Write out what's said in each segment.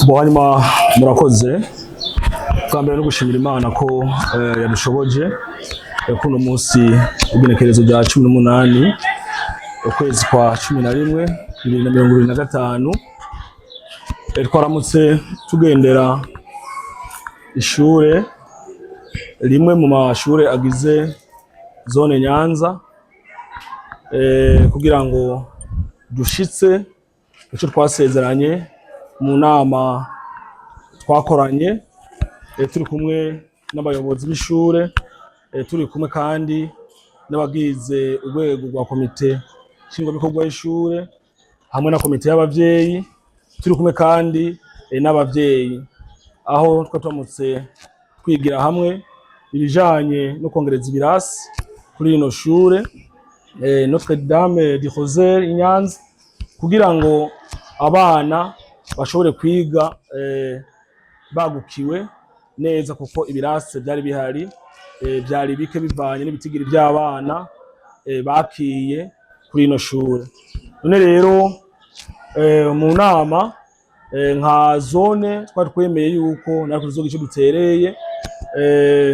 Bo hanyuma murakoze. Bwa mbere no gushimira Imana ko yadushoboje kuno munsi, igenekerezo rya 18 ukwezi kwa 11 2025. Twaramutse tugendera ishure rimwe mu mashure agize zone Nyanza kugira ngo dushitse ico twasezeranye mu nama twakoranye turi kumwe n'abayobozi b'ishure, turi kumwe kandi n'abagize urwego rwa komite nshingwabikorwa y'ishure hamwe na komite y'abavyeyi, turi kumwe kandi n'abavyeyi, aho twari turamutse twigira hamwe ibijanye no kongereza ibirasi kuri rino shure Notre Dame du Rosaire i Nyanza, kugira ngo abana bashobore kwiga bagukiwe neza, kuko ibirasi byari bihari byari bike bivanye n'ibitigiri by'abana bakiye kuri ino shure. None rero mu nama nka zone twari twemeye yuko natwe tuzogira ico dutereye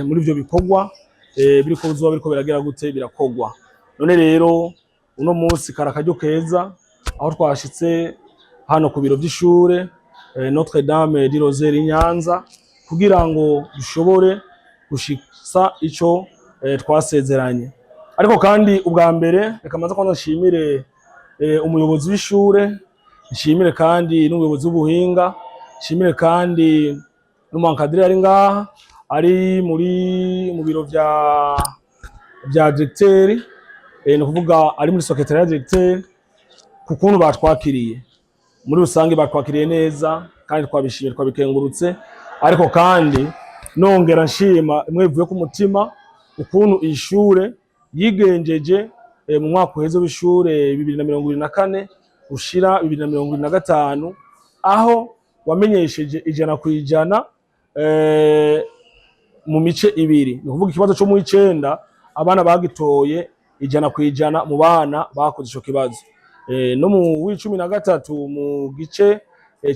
muri ivyo bikorwa biriko bizoba biriko biragira gute birakorwa. None rero uno munsi kari akaryo keza aho twashitse hano ku biro vy'ishure Notre Dame du Rosaire i Nyanza kugira ngo dushobore gushitsa ico twasezeranye. Ariko kandi ubwa mbere reka manze kwanza nshimire umuyobozi w'ishure, nshimire kandi n'umuyobozi w'ubuhinga, nshimire kandi n'umu encadreur ari ngaha, ari muri mu biro vya directeur, ni ukuvuga ari muri secrétariat directeur, ku kuntu batwakiriye. Muri rusange batwakiriye neza kandi twabishimye, twabikengurutse. Ariko kandi nongera nshima imwe bivuye ku mutima ukuntu iyi shure yigenjeje mu mwaka uheze w'ishure 2024 ushira 2025, aho wamenyesheje 100% mu mice ibiri. Ni ukuvuga ikibazo co mu icenda abana bagitoye 100% mu bana bakoze ico kibazo, no mu w'13 mu gice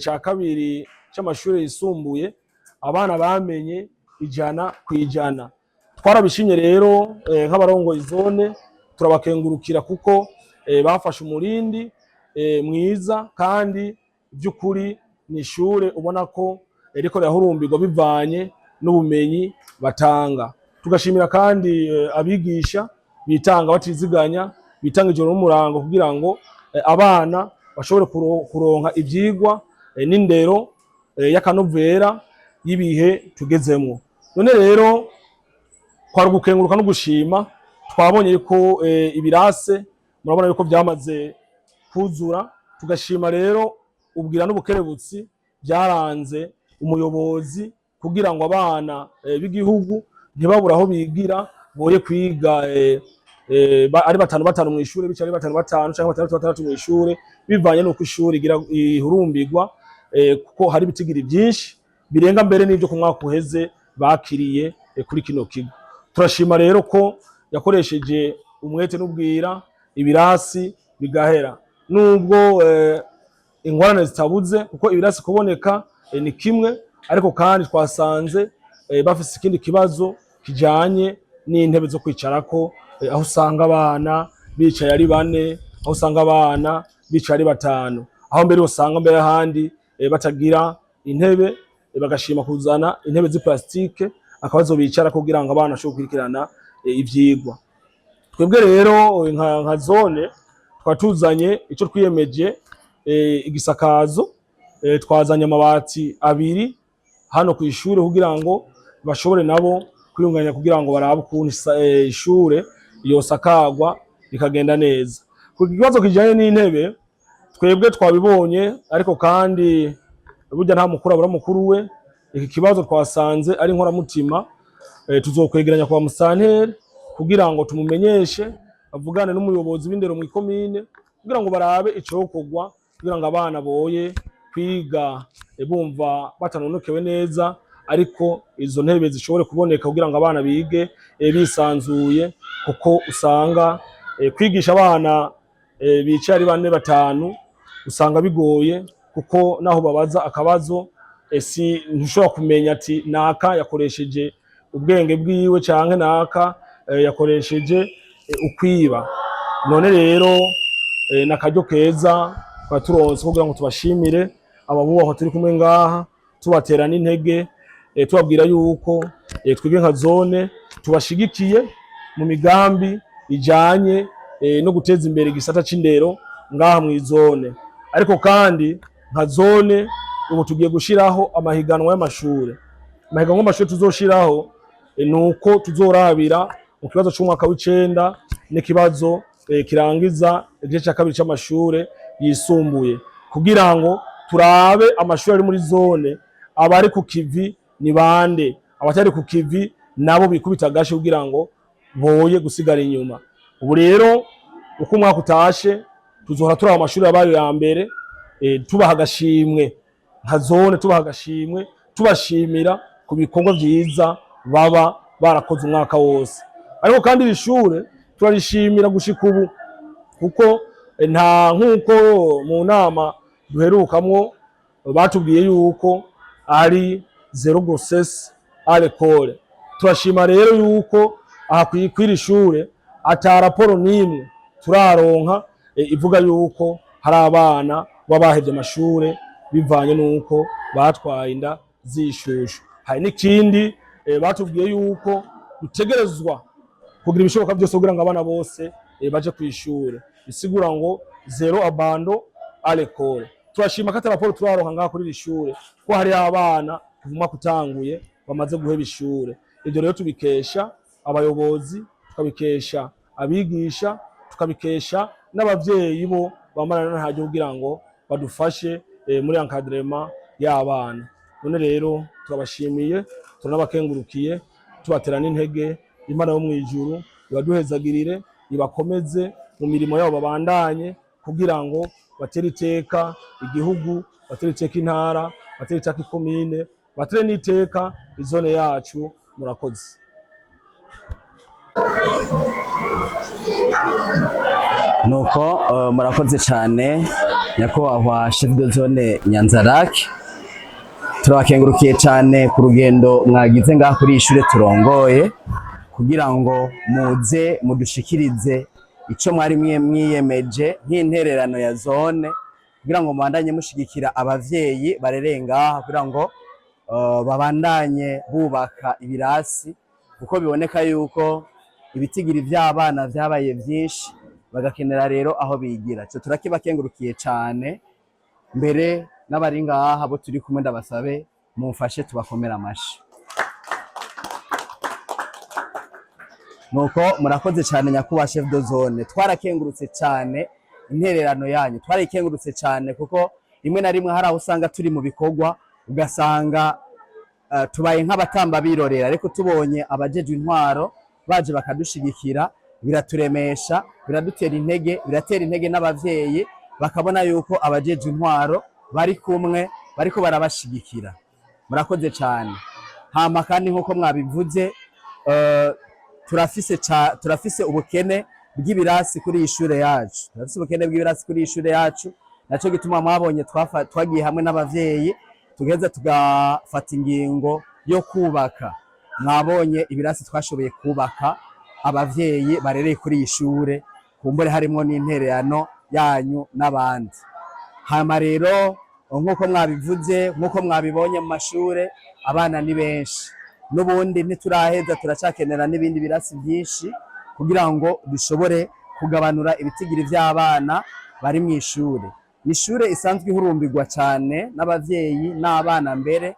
ca kabiri c'amashure yisumbuye abana bamenye 100%. Twarabishimye rero nk'abarongoye zone, turabakengurukira kuko bafashe umurindi mwiza, kandi by'ukuri ni ishure ubona ko riko rirahurumbirwa bivanye n'ubumenyi batanga. Tugashimira kandi abigisha bitanga batiziganya, bitanga ijoro n'umurango kugira ngo abana bashobore kuronka ivyigwa n'indero y'akanovera y'ibihe tugezemwo. None rero kwari ugukenguruka no gushima. Twabonye yuko ibirase murabona yuko byamaze kuzura. Tugashima rero ubwira n'ubukerebutsi byaranze umuyobozi kugira ngo abana b'igihugu ntibabure aho bigira, boye kwiga ari batanu batanu mw'ishure, bicaye ari batanu batanu canke batandatu batandatu mw'ishure, bivanye n'uko ishure igira ihurumbirwa, kuko hari ibitigiri byinshi birenga mbere n'ivyo ku mwaka uheze bakiriye kuri kino kigo. Turashima rero ko yakoresheje umwete n'ubwira ibirasi bigahera, nubwo ingorane zitabuze, kuko ibirasi kuboneka ni kimwe, ariko kandi twasanze bafise ikindi kibazo kijanye n'intebe zo kwicarako, aho usanga abana bicaye ari bane, aho usanga abana bicaye ari batanu, aho mbere usanga mbere ahandi batagira intebe, bagashima kuzana intebe z'iplastike akabazo bicara kugira ngo abana bashobore gukurikirana ivyigwa. Twebwe rero nka zone twaba tuzanye ico twiyemeje, igisakazo. Twazanye amabati abiri hano ku ishure kugira ngo bashobore nabo kwiyunganya, kugira ngo barabe ukuntu ishure yosakagwa rikagenda neza. Ku kibazo kijanye n'intebe, twebwe twabibonye, ariko kandi burya nta mukuru abura mukuru we. Iki kibazo twasanze ari inkoramutima. Tuzokwegeranya kwa musanteri kugira ngo tumumenyeshe, avugane n'umuyobozi w'indero mu ikomine kugira ngo barabe icokorwa kugira ngo abana boye kwiga bumva batanonokewe neza, ariko izo ntebe zishobore kuboneka kugira ngo abana bige bisanzuye, kuko usanga kwigisha abana bicaye ari bane batanu usanga bigoye, kuko naho babaza akabazo. Si ntushobora kumenya ati naka yakoresheje ubwenge bwiwe canke naka yakoresheje ukwiba. None rero n'akaryo keza twari turonse kugira ngo tubashimire ababubahwa turi kumwe ngaha, tubatera n'intege, tubabwira yuko twebwe nka zone tubashigikiye mu migambi ijanye no guteza imbere igisata c'indero ngaha mw'izone. Ariko kandi nka zone ubu tugiye gushiraho amahiganwa y'amashure. Amahiganwa y'amashure tuzoshiraho nuko tuzorabira mu kibazo c'umwaka w'icenda n'ikibazo kirangiza igice ca kabiri c'amashure yisumbuye, kugira ngo turabe amashure ari muri zone, abari ku kivi ni bande, abatari ku kivi nabo bikubita agashi kugira ngo boye gusigara inyuma. Ubu rero uko umwaka utashe tuzohora turaba amashuri yabaye ya mbere, tubaha agashimwe nka zone, tubaha agashimwe tubashimira ku bikorwa vyiza baba barakoze umwaka wose. Ariko kandi iri shure turarishimira gushika ubu, kuko nta nk'uko mu nama duherukamwo batubwiye yuko ari zéro grossesse à l'école. Turashima rero yuko aha kw'iri shure ata raporo n'imwe turaronka ivuga yuko hari abana baba bahevye amashure bivanye n'uko batwaye inda z'ishushu. Hari n'ikindi batubwiye yuko dutegerezwa kugira ibishoboka byose kugira ngo abana bose baje kw'ishure, bisigura ngo zéro abandon à l'école. Turashima ko ata raporo turaronka ngaha kuri iri shure ko hari abana kuva umwaka utanguye bamaze guheba ishure. Ibyo rero tubikesha abayobozi, tukabikesha abigisha, tukabikesha n'abavyeyi bo bamarana ntaryo kugira ngo badufashe muri encadrement y'abana. None rero turabashimiye, turanabakengurukiye, tubatera n'intege. Imana yo mw'ijuru ibaduhezagirire, ibakomeze mu mirimo yabo, babandanye kugira ngo batere iteka igihugu, batere iteka intara, batere iteka ikomine, batere n'iteka izone yacu. Murakoze. Nuko murakoze cyane, nyakubahwa chef de zone Nyanza-Lac. Turabakengurukiye cyane ku rugendo mwagize ngaha kuri iyi shure turongoye kugira ngo muze mudushikirize ico mwari mwiyemeje nk'intererano ya zone, kugira ngo mubandanye mushigikira abavyeyi barereye ngaha, kugira ngo babandanye bubaka ibirasi, kuko biboneka yuko ibitigiri vy'abana vyabaye vyinshi, bagakenera rero aho bigira. Ico turakibakengurukiye cane. Mbere n'abari ngaha bo turi kumwe, ndabasabe mumfashe tubakomera amashi. Nuko murakoze cyane, nyakubahwa chef de zone. Twarakengurutse cyane intererano yanyu, twarayikengurutse cyane, kuko rimwe na rimwe hari aho usanga turi mu bikorwa ugasanga tubaye nk'abatamba birorera, ariko tubonye abajejwe intwaro baje bakadushigikira, biraturemesha, biradutera intege, biratera intege n'abavyeyi, bakabona yuko abajejwe intwaro bari kumwe, bariko barabashigikira. Murakoze cyane. Hama kandi nk'uko mwabivuze, turafise ubukene bw'ibirasi kuri iyi shure yacu. Turafise ubukene bw'ibirasi kuri iyi shure yacu. Naco gituma mwabonye twagiye hamwe n'abavyeyi, tugaheza tugafata ingingo yo kubaka. Mwabonye ibirasi twashoboye kubaka, abavyeyi barereye kuri iyi shure, kumbure harimwo n'intererano yanyu n'abandi. Hama rero nk'uko mwabivuze, nk'uko mwabibonye mu mashure, abana ni benshi. N'ubundi ntituraheza, turacakenera n'ibindi birasi byinshi kugira ngo dushobore kugabanura ibitigiri vy'abana bari mu ishure. Ni ishure isanzwe ihurumbirwa cyane n'abavyeyi n'abana mbere,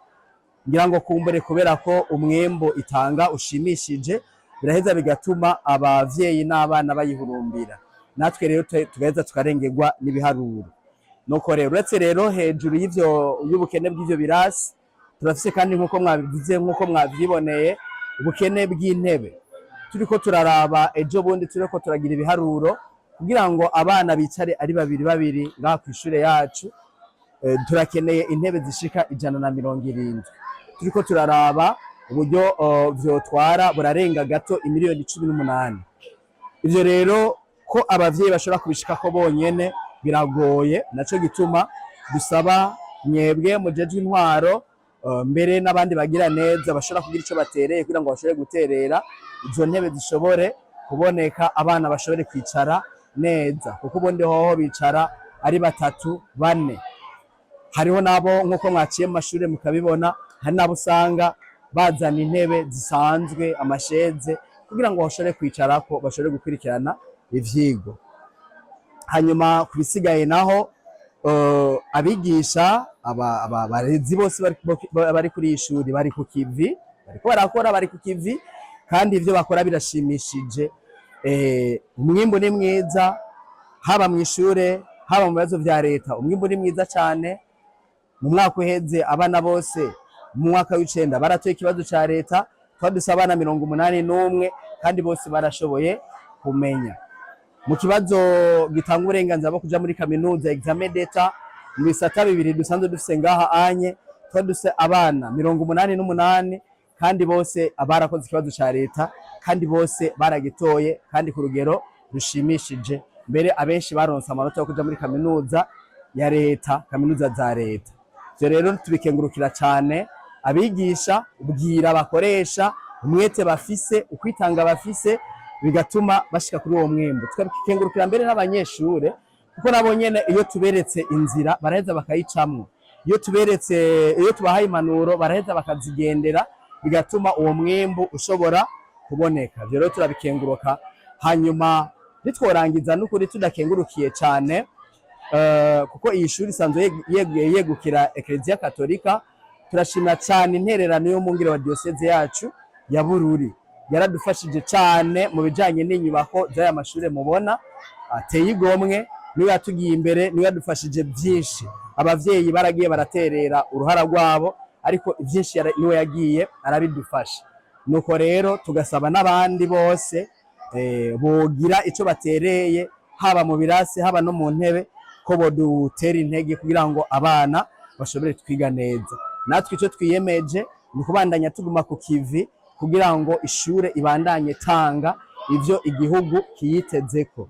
ngira ngo kumbure kubera ko umwembo itanga ushimishije, biraheza bigatuma abavyeyi n'abana bayihurumbira. Natwe rero tugaheza tukarengerwa n'ibiharuro. Nuko rero, uretse rero hejuru y'ivyo y'ubukene bw'ivyo birasi, turafise kandi, nk'uko mwabivuze, nk'uko mwavyiboneye, ubukene bw'intebe. Turiko turaraba ejo bundi, turiko turagira ibiharuro kugira ngo abana bicare ari babiri babiri ngaha kw'ishure yacu, turakeneye intebe zishika 170. Turiko turaraba uburyo vyotwara, burarenga gato imiliyoni 18. Ivyo rero ko abavyeyi bashobora kubishikako bonyene biragoye. Naco gituma dusaba mwebwe mujejwe intwaro. Mbere n'abandi bagira neza bashobora kugira ico batereye kugira ngo bashobore guterera izo ntebe zishobore kuboneka, abana bashobore kwicara neza, kuko ubundi hoho bicara ari batatu, bane. Hariho nabo, nk'uko mwaciye mu mashure mukabibona, hari nabo usanga bazana intebe zisanzwe, amasheze, kugira ngo bashobore kwicarako, bashobore gukurikirana ivyigwa. Hanyuma ku bisigaye naho, abigisha, abarezi bose bari kuri iyi shuri bari ku kivi, bariko barakora, bari ku kivi, kandi ivyo bakora birashimishije. Umwimbu ni mwiza, haba mu ishure, haba mu bibazo vya leta, umwimbu ni mwiza cane. Mu mwaka uheze abana bose mu mwaka w'icenda baratoye ikibazo ca leta, twaduse abana 81, kandi bose barashoboye kumenya. Mu kibazo gitanga uburenganzira bwo kuja muri kaminuza, examen d'État, mu bisata bibiri dusanzwe dufise ngaha anye, twaduse abana 88, kandi bose barakoze ikibazo ca leta, kandi bose baragitoye, kandi ku rugero rushimishije. Mbere abenshi baronse amanota yo kuja muri kaminuza ya leta, kaminuza za leta. Ivyo rero tubikengurukira cane abigisha, ubwira bakoresha, umwete bafise, ukwitanga bafise, bigatuma bashika kuri uwo mwimbu. Tukabikengurukira mbere n'abanyeshure, kuko nabo nyene iyo tuberetse inzira baraheza bakayicamwo, iyo tuberetse, iyo tubahaye impanuro baraheza bakazigendera, bigatuma uwo mwimbu ushobora kuboneka. Ivyo rero turabikenguruka. Hanyuma nitworangiza n'ukuri tudakengurukiye cane, kuko iyi shuri isanzwe yegukira Eklezia Katolika. Turashima cane intererano y'umwungere wa diocèse yacu ya Bururi, yaradufashije cane mu bijanye n'inyubako z'aya mashure mubona ateye igomwe. Niwe yatugiye imbere, niwe yadufashije byinshi. Abavyeyi baragiye baraterera uruhara rwabo, ariko ivyinshi niwe yagiye arabidufasha. Nuko rero tugasaba n'abandi bose bogira ico batereye, haba mu birasi, haba no mu ntebe, ko bodutera intege kugira ngo abana bashobore twiga neza. Natwe ico twiyemeje ni ukubandanya tuguma ku kivi kugira ngo ishure ibandanye tanga ivyo igihugu kiyitezeko.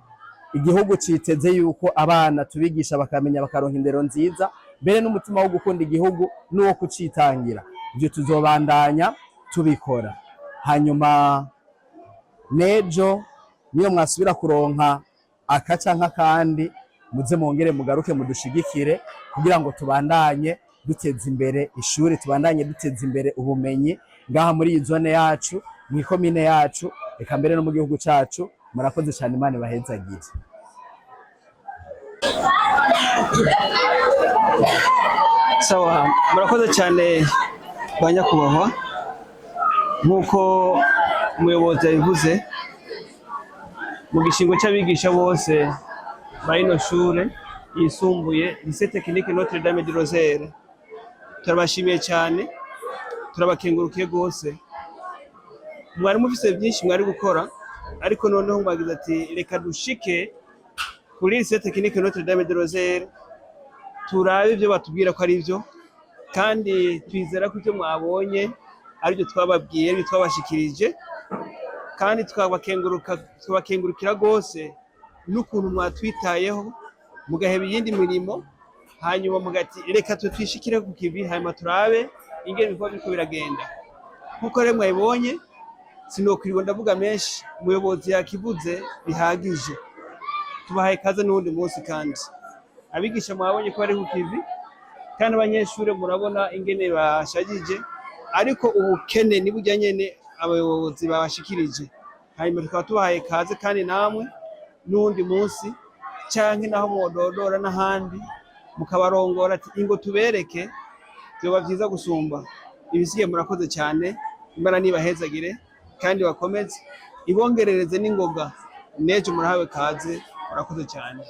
Igihugu citeze yuko abana tubigisha bakamenya, bakaronka indero nziza, mbere n'umutima wo gukunda igihugu n'uwo kucitangira. Ivyo tuzobandanya tubikora. Hanyuma nejo niyo mwasubira kuronka akaca nk'akandi, muze mwongere mugaruke mudushigikire kugira ngo tubandanye duteza imbere ishuri, tubandanye duteza imbere ubumenyi ngaha muri iyi zone yacu, mw'ikomine yacu, eka mbere no mu gihugu cacu. Murakoze cyane, Imana ibahezagire. Sawa, murakoze cyane ba nyakubahwa. Nk'uko umuyobozi yabivuze, mu gishingo cy'abigisha bose ba ino shure yisumbuye, Lycée Technique Notre Dame de Rosaire, turabashimiye cyane, turabakengurukiye rwose. Mwari mufise byinshi mwari gukora, ariko noneho mwagize ati: "Reka dushike kuri Lycée Technique Notre Dame de Rosaire, turabe ibyo batubwira ko ari byo." Kandi twizera ko ibyo mwabonye aribyo twababwiye, aribyo twabashikirije. Kandi twabakenguruka, tubakengurukira rwose n'ukuntu mwatwitayeho, mugaheba iyindi mirimo, hanyuma mugati: "Reka twe twishikire ku kivi, hanyuma turabe ingene ibikorwa biriko biragenda." Nk'uko rero mwabibonye, sinokwirirwa ndavuga menshi, umuyobozi yakivuze bihagije. Tubahaye kaze n'uwundi munsi. Kandi abigisha mwabonye ko bari ku kivi, kandi abanyeshuri murabona ingene bashajije, ariko ubukene ni burya nyene abayobozi babashikirije. Hanyuma tukaba tubahaye kaze kandi namwe n'uwundi munsi, canke naho mwododora n'ahandi mukabarongora ati: "Ingo tubereke", vyoba vyiza gusumba. Ibisigaye murakoze cyane. Imana nibahezagire kandi bakomeze ibongerereze n'ingoga. N'ejo murahawe kaze. Murakoze cyane.